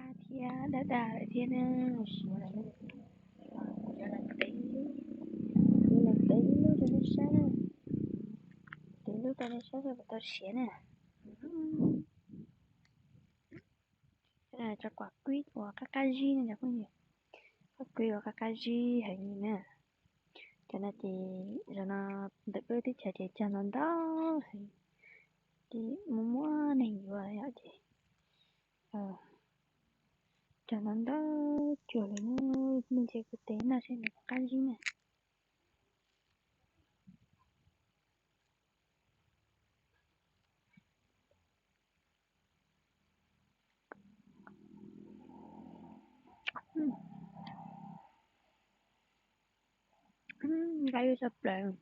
Thiab daj daj lawm thiab na, siav lawm na. Kuv yuav los tev, kuv los tev ib lub rau nej saib na. Tev ib lub rau nej saib seb puas tau siav na. Cov kuab kuib uas qab qab zib ne cov phooj ywg, kuab kuib uas qab qab zib heev li na. Cov no ces zaum no ntawm peb teb chaws ces cog ntau ntau heev, ces muaj muaj neeg yuav yom ces cog ntau ntau cuag li na. Nej ntsia kuv tev noj seb nws puas qab zib na. Nqaij ua tshaj plaws.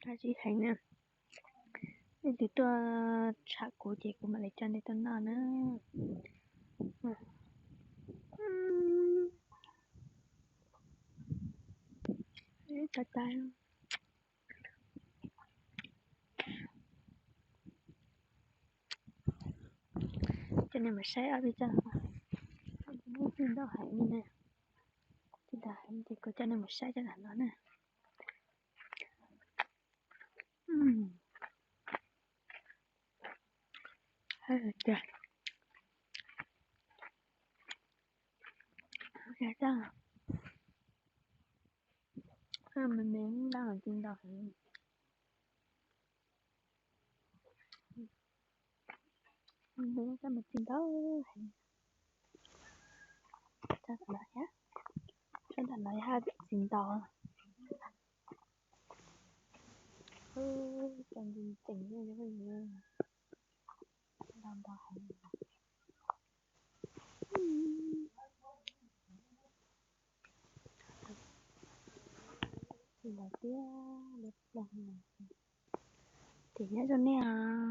Qab zib heev na. Leej twg tuaj tsham kuv ces kuv mam li coj nej tuaj noj na. Tag tag. Coj nej mus saib ob peb tsob no, muaj txij ntau heev li na. Txij ntau heev ces kuv coj nej mus saib tsob no na. Cas, cas, me me dab txij ntau heev. Txij ntau heev. Tsob ntawm no yog txij ntau. Cov ntxim tseem li ntau ntau heev. Tsis lawv tiag li ploog. Ces nyob zoo nej os.